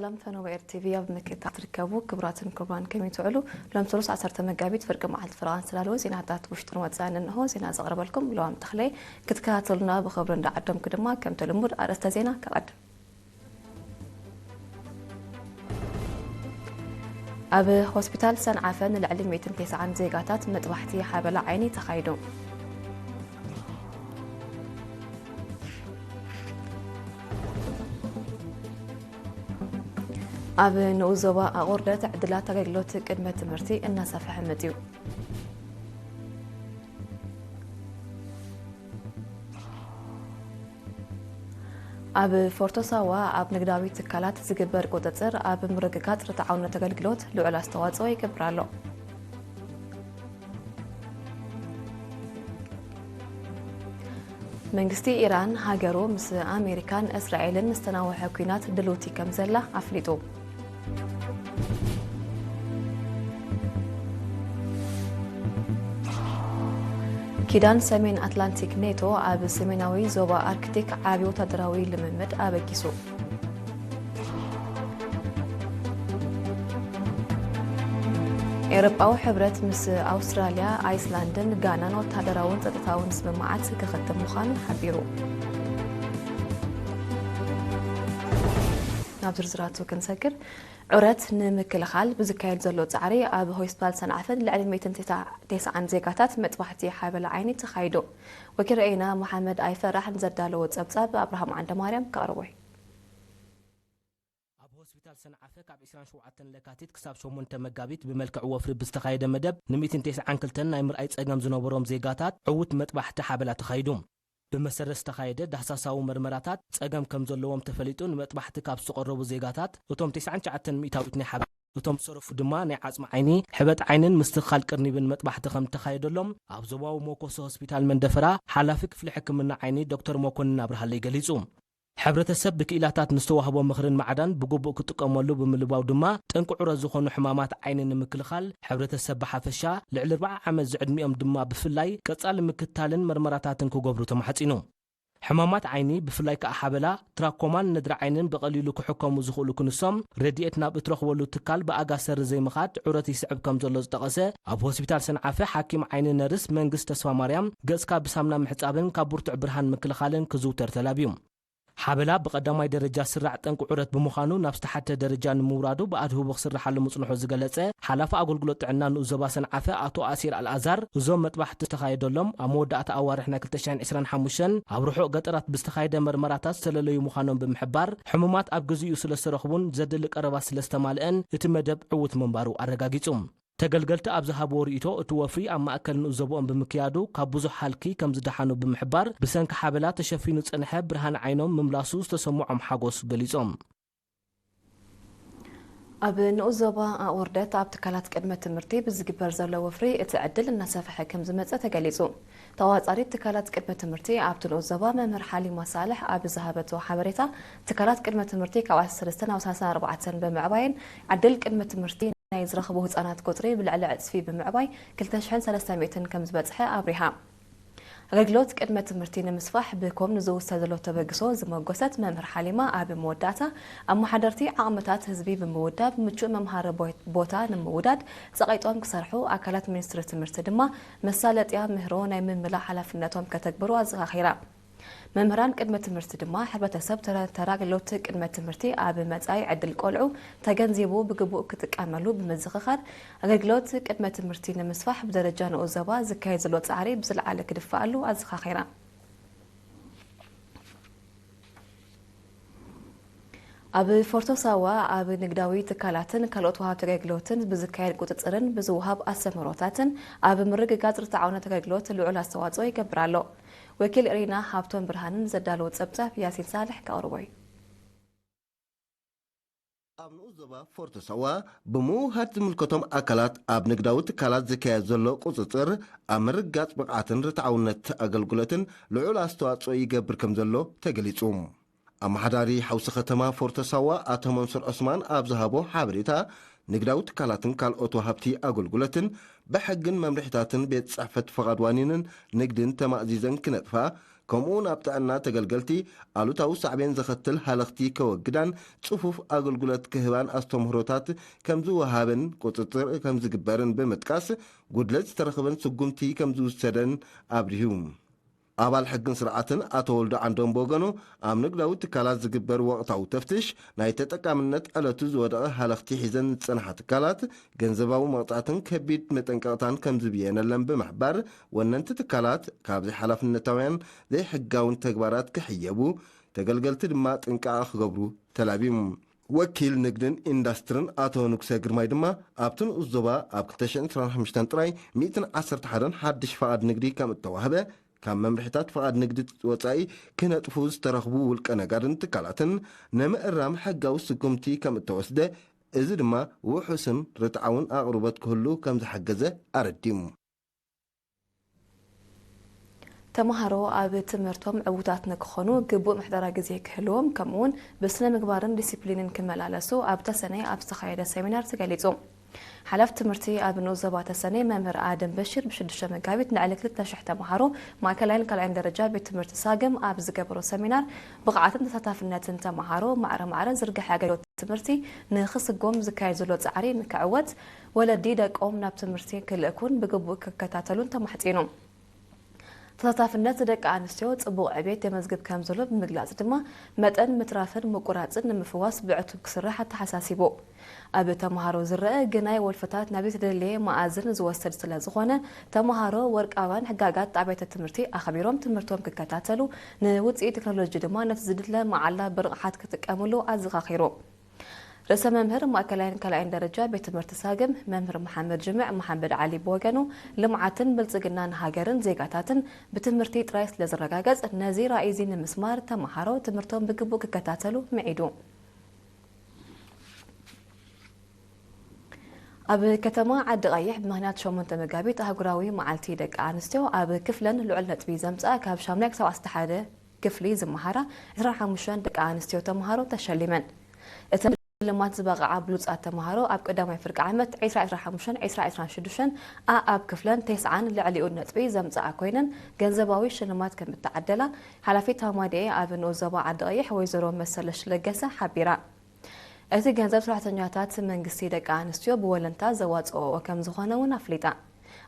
ሰላም፣ ፈነወ ኤር ቲቪ ኣብ ምክትታል ትርከቡ ክቡራትን ክቡራን፣ ከመይ ትውዕሉ? ሎም ሰሉስ ዓሰርተ መጋቢት ፍርቂ መዓልቲ ፍርቓን ዝተዳለወ ዜናታት ውሽጥን ወጻእን እንሆ። ዜና ዘቕርበልኩም ኢለዋም ተኽለይ። ክትከታተሉና ብኽብሪ እንዳዓደምኩ ድማ፣ ከምቲ ልሙድ ኣርእስተ ዜና ከቐድም። ኣብ ሆስፒታል ሰንዓፈ ንልዕሊ ሚእትን ተስዓን ዜጋታት መጥባሕቲ ሓበላ ዓይኒ ተኻይዱ። ኣብ ንኡስ ዞባ ኣቑርደት ዕድላት ኣገልግሎት ቅድመ ትምህርቲ እናሰፍሐ መጺኡ። ኣብ ፎርቶ ሳዋ ኣብ ንግዳዊ ትካላት ዝግበር ቁጽጽር ኣብ ምርግጋጽ ርትዓውነት ኣገልግሎት ልዑል ኣስተዋጽኦ ይገብር ኣሎ። መንግስቲ ኢራን፣ ሃገሩ ምስ ኣሜሪካን እስራኤልን ዝተናውሐ ኲናት ድልውቲ ከም ዘላ ኣፍሊጡ። ኪዳን ሰሜን ኣትላንቲክ ኔቶ ኣብ ሰሜናዊ ዞባ ኣርክቲክ ዓቢ ወታደራዊ ልምምድ ኣበጊሱ። ኤውሮጳዊ ሕብረት ምስ ኣውስትራልያ፣ ኣይስላንድን ጋናን ወታደራውን ጸጥታውን ስምምዓት ክኸትም ምዃኑ ሓቢሩ። ናብ ዝርዝራቱ ክንሰግር፣ ዑረት ንምክልኻል ብዝካየድ ዘሎ ጻዕሪ ኣብ ሆስፒታል ሰንዓፈን ልዕሊ ሚእትን ተስዓን ዜጋታት መጥባሕቲ ሓበላ ዓይኒ ተኻይዱ። ወኪል ርኤና መሓመድ ኣይፈራሕ ንዘዳለዎ ጸብጻብ ኣብርሃም ዓንደማርያም ከቕርቦ እዩ። ኣብ ሆስፒታል ሰንዓፈ ካብ ዕስራን ሸውዓተን ለካቲት ክሳብ ሸሞንተ መጋቢት ብመልክዕ ወፍሪ ብዝተኻየደ መደብ ን ሚእትን ተስዓን ክልተን ናይ ምርኣይ ጸገም ዝነበሮም ዜጋታት ዕዉት መጥባሕቲ ሓበላ ተኻይዱ። ብመሰረት ዝተኻየደ ዳህሳሳዊ መርመራታት ጸገም ከም ዘለዎም ተፈሊጡ። ንመጥባሕቲ ካብ ዝተቐረቡ ዜጋታት እቶም ተስዓን ትሽዓተን ሚእታዊት ናይ ሓበላ፣ እቶም ዝተረፉ ድማ ናይ ዓጽሚ ዓይኒ፣ ሕበጥ ዓይንን ምስትኽኻል ቅርኒብን መጥባሕቲ ከም እተኻየደሎም ኣብ ዞባዊ መኮሶ ሆስፒታል መንደፈራ ሓላፊ ክፍሊ ሕክምና ዓይኒ ዶክተር መኮንን ኣብርሃለይ ገሊጹ። ሕብረተሰብ ብክኢላታት ንዝተዋህቦ ምኽርን ማዕዳን ብግቡእ ክጥቀመሉ ብምልባው ድማ፣ ጠንቂ ዑረት ዝኾኑ ሕማማት ዓይኒ ንምክልኻል፣ ሕብረተሰብ ብሓፈሻ፣ ልዕሊ ኣርብዓ ዓመት ዝዕድሚኦም ድማ ብፍላይ፣ ቀጻሊ ምክትታልን መርመራታትን ክገብሩ ተማሕጺኑ። ሕማማት ዓይኒ፣ ብፍላይ ከኣ ሓበላ፣ ትራኮማን ነድሪ ዓይንን ብቐሊሉ ክሕከሙ ዝኽእሉ ክንሶም፣ ረድኤት ናብ እትረኽበሉ ትካል ብኣጋ ሰሪ ዘይምኻድ ዑረት ይስዕብ ከም ዘሎ ዝጠቐሰ ኣብ ሆስፒታል ሰንዓፈ ሓኪም ዓይኒ ነርስ መንግስት ተስፋማርያም፣ ገጽካ ብሳምና ምሕጻብን ካብ ብርቱዕ ብርሃን ምክልኻልን ክዝውተር ተላብዩ። ሓበላ ብቐዳማይ ደረጃ ስራዕ ጠንቂ ዑረት ብምዃኑ፣ ናብ ዝተሓተ ደረጃ ንምውራዱ ብኣድህቦ ክስርሓሉ ምጽንሑ ዝገለጸ ሓላፊ ኣገልግሎት ጥዕና ንኡስ ዞባ ሰንዓፈ ኣቶ ኣሲር ኣልኣዛር፣ እዞም መጥባሕቲ ዝተኻየደሎም ኣብ መወዳእታ ኣዋርሕ ናይ ክልተ ሽሕን ዕስራን ሓሙሽተን ኣብ ርሑቕ ገጠራት ብዝተኻየደ መርመራታት ዝተለለዩ ምዃኖም ብምሕባር፣ ሕሙማት ኣብ ግዜኡ ስለ ዝተረኽቡን ዘድሊ ቀረባት ስለ ዝተማልአን እቲ መደብ ዕዉት ምንባሩ ኣረጋጊጹ። ተገልገልቲ ኣብ ዝሃብዎ ርእይቶ፣ እቲ ወፍሪ ኣብ ማእከል ንኡስ ዞባኦም ብምክያዱ ካብ ብዙሕ ሃልኪ ከም ዝደሓኑ ብምሕባር፣ ብሰንኪ ሓበላ ተሸፊኑ ዝጸንሐ ብርሃን ዓይኖም ምምላሱ ዝተሰምዖም ሓጎስ ገሊጾም። ኣብ ንኡስ ዞባ ኣቑርደት ኣብ ትካላት ቅድመ ትምህርቲ ብዝግበር ዘሎ ወፍሪ እቲ ዕድል እናሰፍሐ ከም ዝመጸ ተገሊጹ። ተዋጻሪት ትካላት ቅድመ ትምህርቲ ኣብቲ ንኡስ ዞባ መምህር ሓሊማ ሳልሕ ኣብ ዝሃበቶ ሓበሬታ፣ ትካላት ቅድመ ትምህርቲ ካብ ዓሰርተ ሰለስተ ናብ ሰላሳ ኣርባዕተ ብምዕባይን ዕድል ቅድመ ትምህርቲ ናይ ዝረኽቡ ህጻናት ቁጽሪ ብልዕሊ ዕጽፊ ብምዕባይ ክልተ ሽሕን ሰለስተ ሚእትን ከም ዝበጽሐ ኣብሪሃ። ኣገልግሎት ቅድመ ትምህርቲ ንምስፋሕ ብኮም ንዝውሰድ ዘሎ ተበግሶ ዝመጎሰት መምህር ሓሊማ፣ ኣብ መወዳእታ፣ ኣመሓደርቲ ዓቕምታት ህዝቢ ብምውዳብ ምቹእ መምሃሪ ቦ-፣ ቦታ ንምውዳድ ጸቒጦም ክሰርሑ ኣካላት ሚኒስትሪ ትምህርቲ ድማ መሳለጥያ ምህሮ ናይ ምምላእ ሓላፍነቶም ከተግብሩ ኣዘኻኺራ። መምህራን ቅድመ ትምህርቲ ድማ ሕብረተሰብ ተረ-፣ ተራ ኣገልግሎት ቅድመ ትምህርቲ ኣብ መጻኢ ዕድል ቆልዑ ተገንዚቡ ብግቡእ ክጥቀመሉ ብምዝኽኻር፣ ኣገልግሎት ቅድመ ትምህርቲ ንምስፋሕ ብደረጃ ንኡስ ዞባ ዝካየድ ዘሎ ጻዕሪ ብዝለዓለ ክድፋኣሉ ኣዘኻኺራ። ኣብ ፎርቶ ሳዋ ኣብ ንግዳዊ ትካላትን ካልኦት ወሃብቲ ኣገልግሎትን ብዝካየድ ቁጽጽርን ብዝወሃብ ኣስተምህሮታትን ኣብ ምርግጋጽ ርትዓውነት ኣገልግሎት ልዑል ኣስተዋጽኦ ይገብር ኣሎ። ወኪል ሪና ሃብቶም ብርሃንን ዘዳለዎ ጸብጻብ ያሲን ሳልሕ ከቕርቦ እዩ። ኣብ ንኡስ ዞባ ፎርቶ ሳዋ ብምውሃድ ዝምልከቶም ኣካላት ኣብ ንግዳዊ ትካላት ዝካየድ ዘሎ ቁጽጽር ኣብ ምርግጋጽ ብቕዓትን ርትዓውነት ኣገልግሎትን ልዑል ኣስተዋጽኦ ይገብር ከም ዘሎ ተገሊጹ። ኣመሓዳሪ ሓውሲ ከተማ ፎርቶ ሳዋ ኣቶ መንሱር ዑስማን ኣብ ዝሃቦ ሓበሬታ፣ ንግዳዊ ትካላትን ካልኦት ወሃብቲ ኣገልግሎትን ብሕግን መምርሒታትን ቤት ጽሕፈት ፍቓድ ዋኒንን ንግድን ተማእዚዘን ክነጥፋ፣ ከምኡውን ኣብ ጥዕና ተገልገልቲ ኣሉታዊ ሳዕቤን ዘኸትል ሃለኽቲ ከወግዳን ጽፉፍ ኣገልግሎት ክህባን ኣስተምህሮታት ከምዝወሃብን ቁጽጽር ከምዝግበርን ብምጥቃስ፣ ጉድለት ዝተረኽበን ስጉምቲ ከምዝውሰደን ኣብሪሁ። ኣባል ሕግን ስርዓትን ኣቶ ወልዱ ዓንዶም ብወገኑ፣ ኣብ ንግዳዊ ትካላት ዝግበር ወቕታዊ ተፍትሽ ናይ ተጠቃምነት ዕለቱ ዝወደቐ ሃለኽቲ ሒዘን ዝጸንሓ ትካላት ገንዘባዊ መቕጻዕትን ከቢድ መጠንቀቕታን ከምዝብየነለን ብምሕባር፣ ወነንቲ ትካላት ካብ ዘይሓላፍነታውያን ዘይሕጋውን ተግባራት ክሕየቡ፣ ተገልገልቲ ድማ ጥንቃቐ ክገብሩ ተላብዩ። ወኪል ንግድን ኢንዳስትርን ኣቶ ንጉሰ ግርማይ ድማ፣ ኣብቲ ንኡስ ዞባ ኣብ ክልተ ሽሕን ዕስራን ሓሙሽተን ጥራይ ሚእትን ዓሰርተ ሓደን ሓድሽ ፍቓድ ንግዲ ከም እተዋህበ፣ ካብ መምርሒታት ፍቓድ ንግዲ ወጻኢ ክነጥፉ ዝተረኽቡ ውልቀ ነጋድን ትካላትን ንምእራም ሕጋዊ ስጉምቲ ከም እተወስደ፣ እዚ ድማ ውሑስን ርትዓውን ኣቕርቦት ክህሉ ከም ዝሓገዘ ኣረዲሙ። ተምሃሮ ኣብ ትምህርቶም ዕዉታት ንክኾኑ ግቡእ ምሕደራ ግዜ ክህልዎም፣ ከምኡውን ብስነ ምግባርን ዲሲፕሊንን ክመላለሱ ኣብ ተሰነይ ኣብ ዝተኻየደ ሰሚናር ተገሊጹ። ሓላፊ ትምህርቲ ኣብ ንኡስ ዞባ ተሰነይ መምህር ኣደም በሺር ብሽዱሽተ መጋቢት ንዕሊ ክልተ ሽሕ ተምሃሮ ማእከላይን ካልኣይን ደረጃ ቤት ትምህርቲ ሳግም ኣብ ዝገበሮ ሰሚናር ብቕዓትን ተሳታፍነትን ተምሃሮ ማዕረ ማዕረ ዝርግሐ ኣገልግሎት ትምህርቲ ንኽስጎም ዝካየድ ዘሎ ጻዕሪ ንክዕወት ወለዲ ደቆም ናብ ትምህርቲ ክልእኩን ብግቡእ ክከታተሉን ተማሕጺኑ። ተሳታፍነት ደቂ ኣንስትዮ ጽቡቕ ዕቤት የመዝግብ ከም ዘሎ ብምግላጽ ድማ መጠን ምትራፍን ምቁራጽን ንምፍዋስ ብዕቱብ ክስራሕ ኣተሓሳሲቡ። ኣብ ተምሃሮ ዝረአ ግናይ ወልፍታት ናብ ዘይተደለየ መኣዝን ዝወስድ ስለ ዝኾነ ተምሃሮ ወርቃውያን ሕጋጋት ኣብያተ ትምህርቲ ኣኽቢሮም ትምህርቶም ክከታተሉ ንውፅኢት ቴክኖሎጂ ድማ ነቲ ዝድለ መዓላ ብንቕሓት ክጥቀምሉ ኣዘኻኺሩ። ርእሰ መምህር ማእከላይን ካልኣይን ደረጃ ቤት ትምህርቲ ሳግም መምህር መሓመድ ጅምዕ መሓመድ ዓሊ ብወገኑ፣ ልምዓትን ብልጽግናን ሃገርን ዜጋታትን ብትምህርቲ ጥራይ ስለ ዝረጋገጽ፣ ነዚ ራእይ እዚ ንምስማር ተመሃሮ ትምህርቶም ብግቡእ ክከታተሉ ምዒዱ። ኣብ ከተማ ዓዲ ቀይሕ ብምኽንያት ሸሞንተ መጋቢት ኣህጉራዊ መዓልቲ ደቂ ኣንስትዮ ኣብ ክፍለን ልዑል ነጥቢ ዘምጽኣ ካብ ሻሙናይ ክሳብ ዓሰርተ ሓደ ክፍሊ ዝመሃራ ዕስራን ሓሙሽተን ደቂ ኣንስትዮ ተምሃሮ ተሸሊመን። እተን ሽልማት ዝበቕዓ ብሉጻት ተምሃሮ ኣብ ቀዳማይ ፍርቂ ዓመት ዕስራ ዕስራን ሓሙሽተን ዕስራ ዕስራን ሽዱሽተን ኣኣብ ክፍለን ተስዓን ልዕሊኡን ነጥቢ ዘምጽኣ ኮይነን ገንዘባዊ ሽልማት ከም እተዓደላ ሓላፊት ታማዲኤ ኣብ ንኡስ ዞባ ዓዲ ቀይሕ ወይዘሮ መሰለሽ ለገሰ ሓቢራ። እቲ ገንዘብ ሰራሕተኛታት መንግስቲ ደቂ ኣንስትዮ ብወለንታ ዘዋፅኦኦ ከም ዝኾነ እውን ኣፍሊጣ።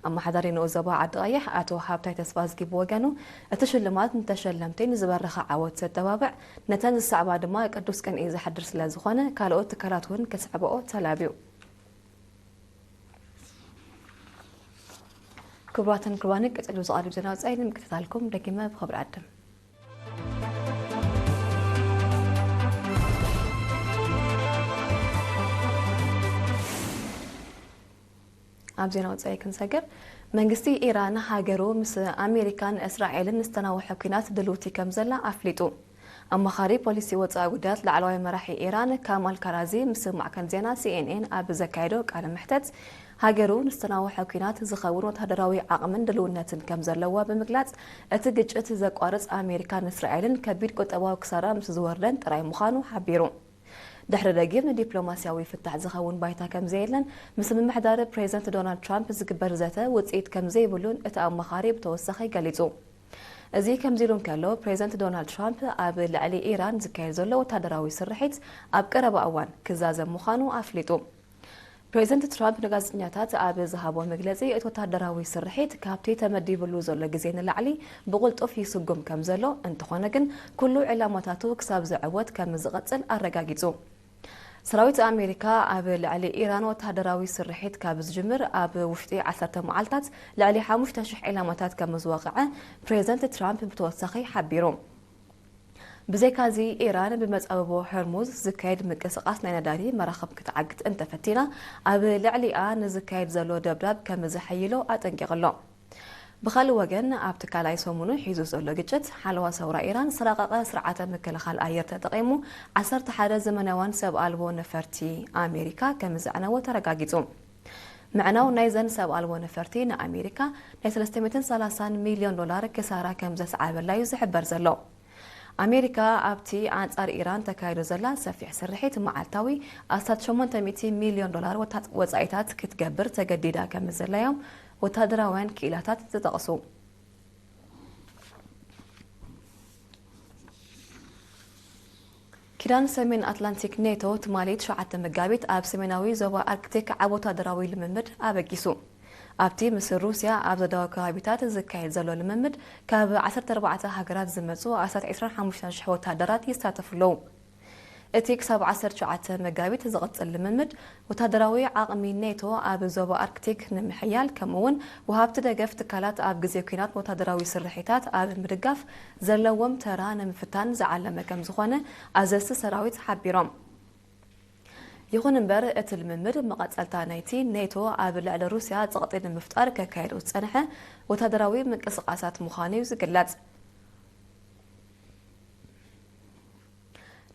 ኣመሓዳሪ ንኡስ ዞባ ዓዲ ቀይሕ ኣቶ ሃብታይ ተስፋዝጊ ብወገኑ፣ እቲ ሽልማት ንተሸለምቲ ንዝበረኸ ዓወት ዘተባብዕ፣ ነተን ዝሰዕባ ድማ ቅዱስ ቅንኢ ዘሕድር ስለ ዝኾነ ካልኦት ትካላት እውን ክስዕብኦ ተላብዩ። ክቡራትን ክቡራንን ቀፂሉ ዝቐርብ ዜና ወፃኢ ንምክትታልኩም ደጊመ ብኽብሪ ዕድም። ኣብ ዜና ወፃኢ ክንሰግር፣ መንግስቲ ኢራን ሃገሩ ምስ ኣሜሪካን እስራኤልን ዝተናውሐ ኲናት ድልውቲ ከም ዘላ ኣፍሊጡ። ኣማኻሪ ፖሊሲ ወፃኢ ጉዳያት ላዕለዋይ መራሒ ኢራን ካማል ካራዚ ምስ ማዕከን ዜና ሲኤንኤን ኣብ ዘካየዶ ቃለ መሕተት፣ ሃገሩ ንዝተናውሐ ኲናት ዝኸውን ወታደራዊ ዓቕምን ድልውነትን ከም ዘለዋ ብምግላጽ፣ እቲ ግጭት ዘቋርጽ ኣሜሪካን እስራኤልን ከቢድ ቁጠባዊ ክሳራ ምስ ዝወርደን ጥራይ ምዃኑ ሓቢሩ። ድሕሪ ደጊም ንዲፕሎማስያዊ ፍታሕ ዝኸውን ባይታ ከም ዘየለን ምስ ምምሕዳር ፕሬዚደንት ዶናልድ ትራምፕ ዝግበር ዘተ ውጽኢት ከም ዘይብሉን እቲ ኣማኻሪ ብተወሳኺ ገሊጹ። እዚ ከምዚ ኢሉ እንከሎ፣ ፕሬዚደንት ዶናልድ ትራምፕ ኣብ ልዕሊ ኢራን ዝካየድ ዘሎ ወታደራዊ ስርሒት ኣብ ቀረባ እዋን ክዛዘም ምዃኑ ኣፍሊጡ። ፕሬዚደንት ትራምፕ ንጋዜጠኛታት ኣብ ዝሃቦ መግለጺ፣ እቲ ወታደራዊ ስርሒት ካብቲ ተመዲብሉ ዘሎ ግዜ ንላዕሊ ብቕልጡፍ ይስጉም ከም ዘሎ፣ እንተኾነ ግን ኩሉ ዕላማታቱ ክሳብ ዝዕወት ከም ዝቕጽል ኣረጋጊጹ። ሰራዊት ኣሜሪካ ኣብ ልዕሊ ኢራን ወታደራዊ ስርሒት ካብ ዝጅምር ኣብ ውሽጢ ዓሰርተ መዓልታት ልዕሊ ሓሙሽተ ሽሕ ዒላማታት ከም ዝወቕዐ ፕሬዚደንት ትራምፕ ብተወሳኺ ሓቢሩ። ብዘይካዚ፣ ኢራን ብመጻብቦ ሆርሙዝ ዝካየድ ምንቅስቓስ ናይ ነዳዲ መራኽብ ክትዓግት እንተፈቲና፣ ኣብ ልዕሊኣ ንዝካየድ ዘሎ ደብዳብ ከም ዘሐይሎ ኣጠንቂቑ ኣሎ። ብኻልእ ወገን፣ ኣብቲ ካልኣይ ሰሙኑ ሒዙ ዘሎ ግጭት፣ ሓለዋ ሰውራ ኢራን ዝሰራቐቐ ስርዓተ ምክልኻል ኣየር ተጠቒሙ ዓሰርተ ሓደ ዘመናውያን ሰብ ኣልቦ ነፈርቲ ኣሜሪካ ከም ዘዕነወ ተረጋጊጹ። ምዕናው ናይዘን ሰብ ኣልቦ ነፈርቲ ንኣሜሪካ ናይ ሰለስተ ሚእትን ሰላሳን ሚልዮን ዶላር ክሳራ ከም ዘስዓበላ እዩ ዝሕበር ዘሎ። ኣሜሪካ ኣብቲ ኣንጻር ኢራን ተካይዶ ዘላ ሰፊሕ ስርሒት መዓልታዊ ኣስታት ሸሞንተ ሚእቲ ሚልዮን ዶላር ወታ- ወጻኢታት ክትገብር ተገዲዳ ከም ዘላ እዮም ወታደራውያን ክኢላታት ዝጠቕሱ። ኪዳን ሰሜን ኣትላንቲክ ኔቶ ትማሊ ትሽዓተ መጋቢት ኣብ ሰሜናዊ ዞባ ኣርክቲክ ዓቢ ወታደራዊ ልምምድ ኣበጊሱ። ኣብቲ ምስ ሩስያ ኣብ ዘዳወ ከባቢታት ዝካየድ ዘሎ ልምምድ ካብ ዓሰርተ ኣርባዕተ ሃገራት ዝመጹ ኣስታት ዕስራን ሓሙሽተን ሽሕ ወታደራት ይሳተፉ ኣለዉ። እቲ ክሳብ ዓሰርተ ትሽዓተ መጋቢት ዝቕጽል ልምምድ ወታደራዊ ዓቕሚ ኔቶ ኣብ ዞባ ኣርክቲክ ንምሕያል ከምኡ'ውን ወሃብቲ ደገፍ ትካላት ኣብ ግዜ ኲናት ወታደራዊ ስርሒታት ኣብ ምድጋፍ ዘለዎም ተራ ንምፍታን ዝዓለመ ከም ዝኾነ ኣዘዝቲ ሰራዊት ሓቢሮም። ይኹን እምበር እቲ ልምምድ መቐጸልታ ናይቲ ኔቶ ኣብ ልዕሊ ሩስያ ጸቕጢ ንምፍጣር ከካየዶ ዝጸንሐ ወታደራዊ ምንቅስቓሳት ምዃኑ እዩ ዝግለጽ።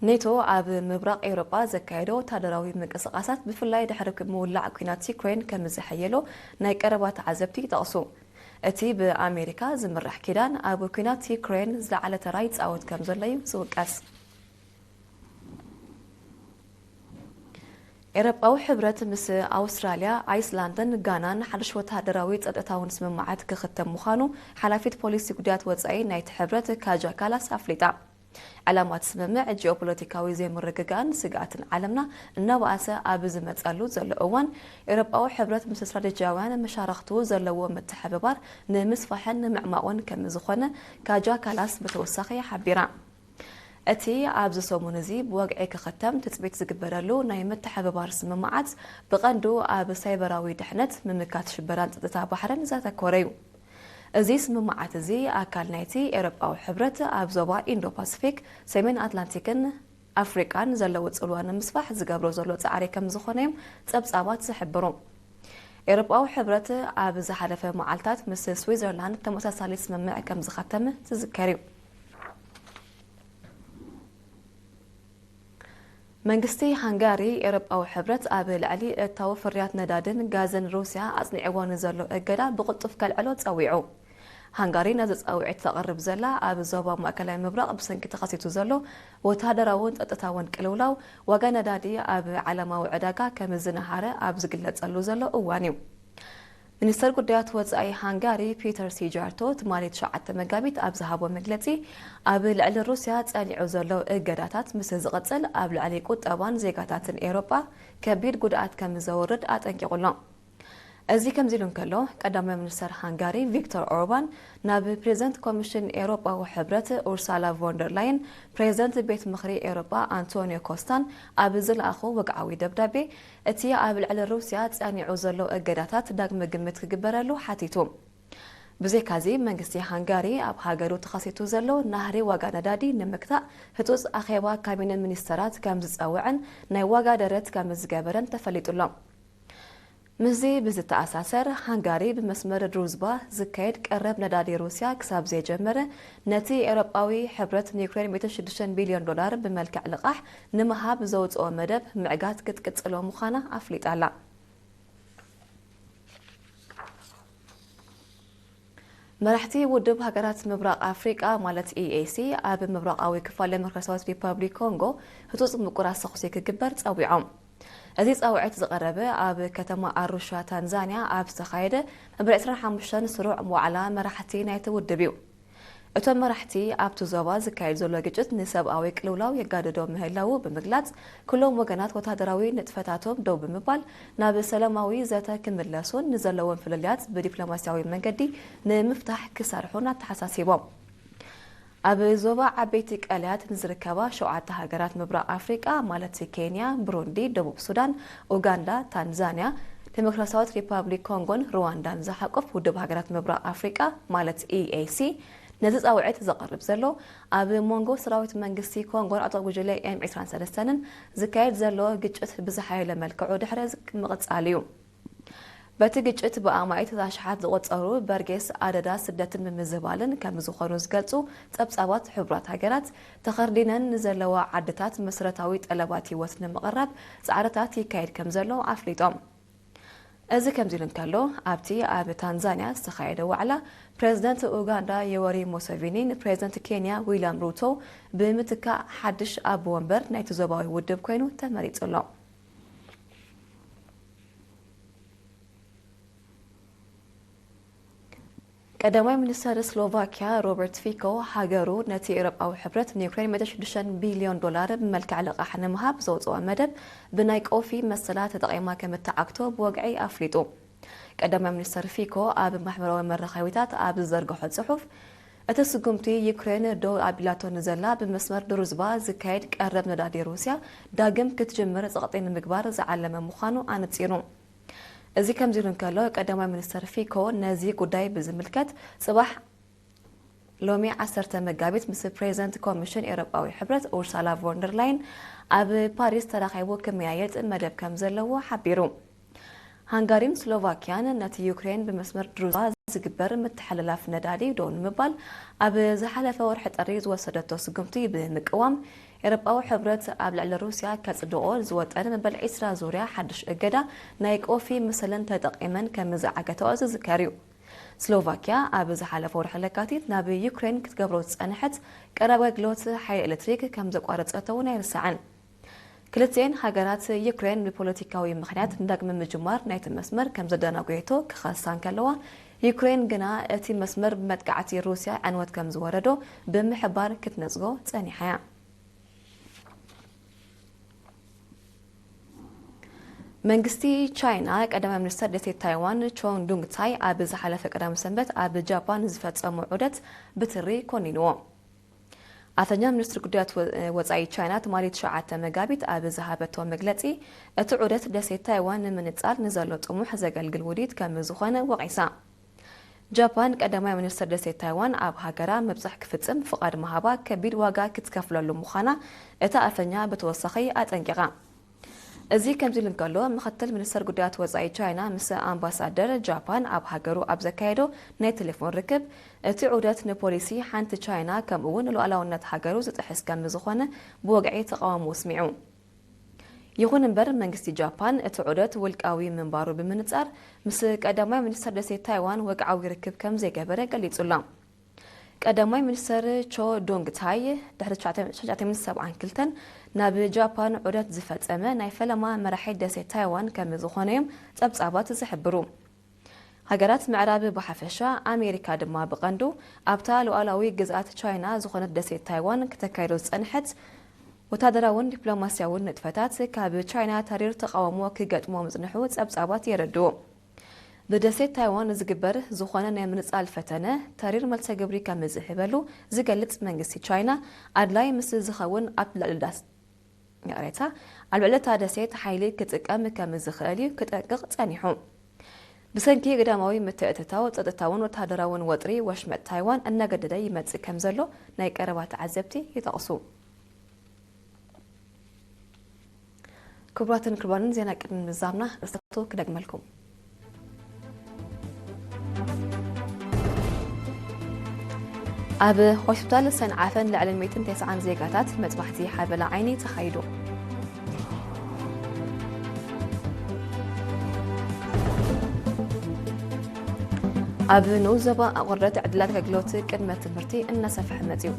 ኔቶ ኣብ ምብራቕ ኤውሮጳ ዘካየዶ ወታደራዊ ምንቅስቓሳት ብፍላይ ድሕሪ ምውላዕ ኲናት ዩክሬን ከም ዝሐየሎ ናይ ቀረባ ተዓዘብቲ ይጠቕሱ። እቲ ብኣሜሪካ ዝምራሕ ኪዳን ኣብ ኲናት ዩክሬን ዝለዓለ ተራ ይጻወት ከም ዘሎ እዩ ዝውቀስ። ኤውሮጳዊ ሕብረት ምስ ኣውስትራልያ፣ ኣይስላንድን ጋናን ሓድሽ ወተሃደራዊ ጸጥታውን ስምምዓት ክኽተም ምዃኑ ሓላፊት ፖሊሲ ጉዳያት ወጻኢ ናይቲ ሕብረት ካጃ ካላስ ኣፍሊጣ። ዕላማ እቲ ስምምዕ ጂኦፖለቲካዊ ዘይምርግጋእን ስግኣትን ዓለምና እናበኣሰ ኣብ ዝመጸሉ ዘሎ እዋን፣ ኤውሮጳዊ ሕብረት ምስ ስትራቴጂያውያን መሻርኽቱ ዘለዎ ምትሕብባር ንምስፋሕን ንምዕማቑን ከም ዝኾነ ካጃ ካላስ ብተወሳኺ ሓቢራ። እቲ ኣብዚ ሰሙን እዚ ብወግዒ ክኽተም ትጽቢት ዝግበረሉ ናይ ምትሕብባር ስምምዓት ብቐንዱ ኣብ ሳይበራዊ ድሕነት፣ ምምካት ሽበራን ጸጥታ ባሕርን ዘተኮረ እዩ። እዚ ስምምዓት እዚ ኣካል ናይቲ ኤውሮጳዊ ሕብረት ኣብ ዞባ ኢንዶ ፓሲፊክ፣ ሰሜን ኣትላንቲክን ኣፍሪቃን ዘለዎ ጽልዋ ንምስፋሕ ዝገብሮ ዘሎ ጻዕሪ ከም ዝኾነ እዮም ጸብጻባት ዝሕብሩ። ኤውሮጳዊ ሕብረት ኣብ ዝሓለፈ መዓልታት ምስ ስዊዘርላንድ ተመሳሳሊ ስምምዕ ከም ዝኸተመ ዝዝከር እዩ። መንግስቲ ሃንጋሪ፣ ኤውሮጳዊ ሕብረት ኣብ ልዕሊ እታዊ ፍርያት ነዳድን ጋዝን ሩስያ ኣጽኒዕዎ ንዘሎ እገዳ ብቕልጡፍ ከልዕሎ ጸዊዑ። ሃንጋሪ ነዚ ጻውዒት ተቕርብ ዘላ፣ ኣብ ዞባ ማእከላይ ምብራቕ ብሰንኪ ተኸሲቱ ዘሎ ወተሃደራውን ጸጥታውን ቅልውላው፣ ዋጋ ነዳዲ ኣብ ዓለማዊ ዕዳጋ ከም ዝነሃረ ኣብ ዝግለጸሉ ዘሎ እዋን እዩ። ሚኒስተር ጉዳያት ወጻኢ ሃንጋሪ ፒተር ሲጃርቶ ትማሊ ትሽዓተ መጋቢት ኣብ ዝሃቦ መግለጺ፣ ኣብ ልዕሊ ሩስያ ጸኒዑ ዘሎ እገዳታት ምስ ዝቕጽል፣ ኣብ ልዕሊ ቁጠባን ዜጋታትን ኤውሮጳ ከቢድ ጉድኣት ከም ዘውርድ ኣጠንቂቑ ኣሎ። እዚ ከምዚ ኢሉ እንከሎ፣ ቀዳማይ ሚኒስተር ሃንጋሪ ቪክቶር ኦርባን ናብ ፕሬዚደንት ኮሚሽን ኤውሮጳዊ ሕብረት ኡርሳላ ቮንደር ላየን፣ ፕሬዚደንት ቤት ምኽሪ ኤውሮጳ ኣንቶኒዮ ኮስታን ኣብ ዝለኣኾ ወግዓዊ ደብዳቤ፣ እቲ ኣብ ልዕሊ ሩስያ ጸኒዑ ዘሎ እገዳታት ዳግመ ግምት ክግበረሉ ሓቲቱ። ብዘይካዚ፣ መንግስቲ ሃንጋሪ ኣብ ሃገሩ ተኸሲቱ ዘሎ ናህሪ ዋጋ ነዳዲ ንምግታእ ህጹጽ ኣኼባ ካቢነ ሚኒስተራት ከም ዝጸውዐን ናይ ዋጋ ደረት ከም ዝገበረን ተፈሊጡ ኣሎ። ምስዚ ብዝተኣሳሰር፣ ሃንጋሪ ብመስመር ድሩዝባ ዝካየድ ቀረብ ነዳዲ ሩስያ ክሳብ ዘይጀመረ፣ ነቲ ኤውሮጳዊ ሕብረት ንዩክሬን ሚእቲ ሽዱሽተ ቢልዮን ዶላር ብመልክዕ ልቓሕ ንምሃብ ዘውጽኦ መደብ ምዕጋት ክትቅጽሎ ምዃና ኣፍሊጣ ኣላ። መራሕቲ ውድብ ሃገራት ምብራቕ ኣፍሪቃ ማለት ኢኤሲ ኣብ ምብራቓዊ ክፋል ዴሞክራሲያዊት ሪፓብሊክ ኮንጎ ህጹጽ ምቁራስ ተኹሲ ክግበር ጸዊዖም። እዚ ጻውዒት ዝቐረበ ኣብ ከተማ ኣሩሻ ታንዛንያ ኣብ ዝተኻየደ መበል ዕስራን ሓሙሽተን ስሩዕ ዋዕላ መራሕቲ ናይቲ ውድብ እዩ። እቶም መራሕቲ ኣብቲ ዞባ ዝካየድ ዘሎ ግጭት ንሰብኣዊ ቅልውላው የጋድዶ ምህላዉ ብምግላጽ፣ ኩሎም ወገናት ወተሃደራዊ ንጥፈታቶም ደው ብምባል ናብ ሰላማዊ ዘተ ክምለሱን ንዘለዎም ፍልልያት ብዲፕሎማስያዊ መንገዲ ንምፍታሕ ክሰርሑን ኣተሓሳሲቦም። ኣብ ዞባ ዓበይቲ ቀላያት ንዝርከባ ሸውዓተ ሃገራት ምብራቕ ኣፍሪቃ ማለት ኬንያ፣ ብሩንዲ፣ ደቡብ ሱዳን፣ ኡጋንዳ፣ ታንዛንያ፣ ዴሞክራሲያዊት ሪፓብሊክ ኮንጎን ሩዋንዳን ዝሓቁፍ ውድብ ሃገራት ምብራቕ ኣፍሪቃ ማለት ኢኤሲ ነዚ ጻውዒት ዘቕርብ ዘሎ፣ ኣብ መንጎ ሰራዊት መንግስቲ ኮንጎን ዕጡቕ ጉጅለ ኤም ዕስራን ሰለስተን ዝካየድ ዘሎ ግጭት ብዝሓየለ መልክዑ ድሕሪ ምቕጻል እዩ። በቲ ግጭት ብኣማኢት ኣሽሓት ዝቑጸሩ በርጌስ ኣደዳ ስደትን ምምዝባልን ከም ዝኾኑ ዝገልጹ ጸብጻባት ሕቡራት ሃገራት፣ ተኸርዲነን ንዘለዋ ዓድታት መሰረታዊ ጠለባት ህይወት ንምቕራብ ጻዕርታት ይካየድ ከም ዘሎ ኣፍሊጦም። እዚ ከምዚ ኢሉ እንከሎ፣ ኣብቲ ኣብ ታንዛንያ ዝተኻየደ ዋዕላ፣ ፕሬዚደንት ኡጋንዳ ዮወሪ ሙሰቪኒ ንፕሬዚደንት ኬንያ ዊልያም ሩቶ ብምትካእ ሓድሽ ኣቦ ወንበር ናይቲ ዞባዊ ውድብ ኮይኑ ተመሪጹ ኣሎ። ቀዳማይ ሚኒስተር ስሎቫኪያ ሮበርት ፊኮ፣ ሃገሩ ነቲ ኤውሮጳዊ ሕብረት ንዩክሬን ሚእቲ ሽዱሽተ ቢልዮን ዶላር ብመልክዕ ልቓሕ ንምሃብ ዘውጽኦ መደብ ብናይ ቀውፊ መሰላ ተጠቒማ ከም እትዓግቶ ብወግዒ ኣፍሊጡ። ቀዳማይ ሚኒስተር ፊኮ ኣብ ማሕበራዊ መራኸቢታት ኣብ ዝዘርግሖ ጽሑፍ፣ እቲ ስጉምቲ ዩክሬን ደው ኣቢላቶ ንዘላ ብመስመር ድሩዝባ ዝካየድ ቀረብ ነዳዲ ሩስያ ዳግም ክትጅምር ጸቕጢ ንምግባር ዝዓለመ ምዃኑ ኣነጺሩ። እዚ ከምዚ ኢሉ እንከሎ፣ ቀዳማይ ሚኒስተር ፊኮ ነዚ ጉዳይ ብዝምልከት ጽባሕ ሎሚ ዓሰርተ መጋቢት ምስ ፕሬዚደንት ኮሚሽን ኤውሮጳዊ ሕብረት ኡርሳላ ቮንደር ላይን ኣብ ፓሪስ ተራኺቡ ክመያየጥ መደብ ከም ዘለዎ ሓቢሩ። ሃንጋሪን ስሎቫኪያን ነቲ ዩክሬን ብመስመር ድሩዝባ ዝግበር ምትሕልላፍ ነዳዲ ደው ንምባል ኣብ ዝሓለፈ ወርሒ ጥሪ ዝወሰደቶ ስጉምቲ ብምቅዋም፣ ኤውሮጳዊ ሕብረት ኣብ ልዕሊ ሩስያ ከጽድቖ ዝወጠነ መበል ዕስራ ዙርያ ሓድሽ እገዳ ናይ ቀውፊ መሰለን ተጠቒመን ከም ዝዓገተኦ ዝዝከር እዩ። ስሎቫኪያ ኣብ ዝሓለፈ ወርሒ ለካቲት ናብ ዩክሬን ክትገብሮ ዝጸንሐት ቀረብ ኣገልግሎት ሓይሊ ኤሌክትሪክ ከም ዘቋረጸቶ እውን ኣይርሳዕን። ክልቲኤን ሃገራት፣ ዩክሬን ብፖለቲካዊ ምኽንያት ንዳግመ ምጅማር ናይቲ መስመር ከም ዘደናጎየቶ ክኸሳ እንከለዋ፣ ዩክሬን ግና እቲ መስመር ብመጥቃዕቲ ሩስያ ዕንወት ከም ዝወረዶ ብምሕባር ክትነጽጎ ጸኒሓ እያ። መንግስቲ ቻይና፣ ቀዳማይ ሚኒስተር ደሴት ታይዋን ቾን ዱንግ ታይ ኣብ ዝሓለፈ ቀዳም ሰንበት ኣብ ጃፓን ዝፈጸሞ ዑደት ብትሪ ኮኒንዎ። ኣፈኛ ሚኒስትሪ ጉዳያት ወ-፣ ወጻኢ ቻይና ትማሊ ትሽዓተ መጋቢት ኣብ ዝሃበቶ መግለጺ፣ እቲ ዑደት ደሴት ታይዋን ንምንጻል ንዘሎ ጥሙሕ ዘገልግል ውዲት ከም ዝኾነ ወቒሳ። ጃፓን፣ ቀዳማይ ሚኒስትር ደሴት ታይዋን ኣብ ሃገራ ምብጻሕ ክፍጽም ፍቓድ ምሃባ ከቢድ ዋጋ ክትከፍለሉ ምዃና እታ ኣፈኛ ብተወሳኺ ኣጠንቂቓ። እዚ ከምዚ ኢሉ እንከሎ፣ ምኽትል ሚኒስተር ጉዳያት ወጻኢ ቻይና ምስ ኣምባሳደር ጃፓን ኣብ ሃገሩ ኣብ ዘካየዶ ናይ ቴሌፎን ርክብ፣ እቲ ዑደት ንፖሊሲ ሓንቲ ቻይና ከምኡ እውን ንሉዓላውነት ሃገሩ ዝጥሕስ ከም ዝኾነ ብወግዒ ተቓውሞ ኣስሚዑ። ይኹን እምበር፣ መንግስቲ ጃፓን እቲ ዑደት ውልቃዊ ምንባሩ ብምንጻር፣ ምስ ቀዳማይ ሚኒስተር ደሴት ታይዋን ወግዓዊ ርክብ ከም ዘይገበረ ገሊጹ ኣሎ። ቀዳማይ ሚኒስተር ቾ ዶንግ ታይ ድሕሪ ትሽዓተ፣ ትሽዓተ ሚእቲ ሰብዓን ክልተን ናብ ጃፓን ዑደት ዝፈጸመ ናይ ፈለማ መራሒ ደሴት ታይዋን ከም ዝኾነ እዮም ጸብጻባት ዝሕብሩ። ሃገራት ምዕራብ ብሓፈሻ፣ ኣሜሪካ ድማ ብቐንዱ፣ ኣብታ ሉዓላዊ ግዝኣት ቻይና ዝኾነት ደሴት ታይዋን ክተካይዶ ዝጸንሐት ወታደራውን ዲፕሎማስያውን ንጥፈታት ካብ ቻይና ተሪር ተቓውሞ ክገጥሞ ምጽንሑ ጸብጻባት የረድኡ። ብደሴት ታይዋን ዝግበር ዝኾነ ናይ ምንጻል ፈተነ ተሪር መልሰ ግብሪ ከም ዝህበሉ ዝገልጽ መንግስቲ ቻይና፣ ኣድላይ ምስ ዝኸውን ኣብ ልዕሊ ዳስ-፣ ይቕሬታ፣ ኣብ ልዕሊ እታ ደሴት ሓይሊ ክጥቀም ከም ዝኽእል እዩ ክጠንቅቕ ጸኒሑ። ብሰንኪ ግዳማዊ ምትእትታው፣ ጸጥታውን ወተሃደራውን ወጥሪ ወሽመጥ ታይዋን እናገደደ ይመጽእ ከም ዘሎ ናይ ቀረባ ተዓዘብቲ ይጠቕሱ። ክቡራትን ክቡራንን፣ ዜና ቅድሚ ምዛምና ርእስታቱ ክደግመልኩም። ኣብ ሆስፒታል ሰንዓፈን ልዕሊ ሚእትን ተስዓን ዜጋታት መጥባሕቲ ሓበላ ዓይኒ ተኻይዱ። ኣብ ንኡስ ዞባ ኣቑርደት ዕድላት ኣገልግሎት ቅድመ ትምህርቲ እናሰፍሐ መጺኡ።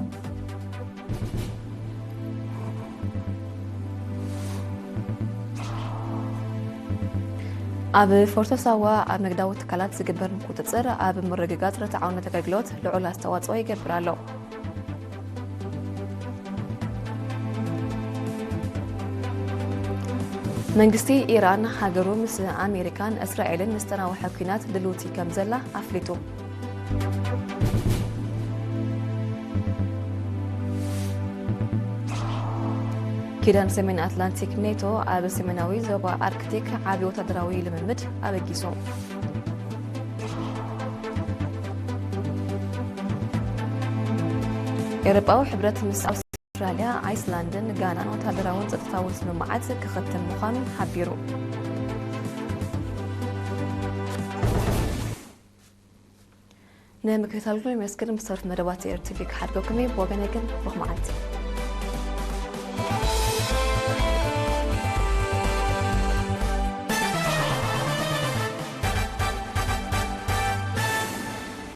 ኣብ ፎርቶ ሳዋ ኣብ ንግዳዊ ትካላት ዝግበር ምቁጽጽር ኣብ ምርግጋጽ ርትዓውነት ኣገልግሎት ልዑል ኣስተዋጽኦ ይገብር ኣሎ። መንግስቲ ኢራን፣ ሃገሩ ምስ ኣሜሪካን እስራኤልን ንዝተናውሐ ኲናት ድልውቲ ከም ዘላ ኣፍሊጡ። ኪዳን ሰሜን ኣትላንቲክ ኔቶ ኣብ ሰሜናዊ ዞባ ኣርክቲክ ዓቢ ወታደራዊ ልምምድ ኣበጊሱ። ኤውሮጳዊ ሕብረት ምስ ኣውስትራልያ፣ ኣይስላንድን ጋናን ወታደራውን ጸጥታውን ስምምዓት ክኽትም ምዃኑ ሓቢሩ። ንምክትታልኩም የመስግን። ምስ ተረፉ መደባት ኤር ቲ ቪ ክሓድገኩም እየ። ብወገነይ ግን ብሩኽ መዓልቲ።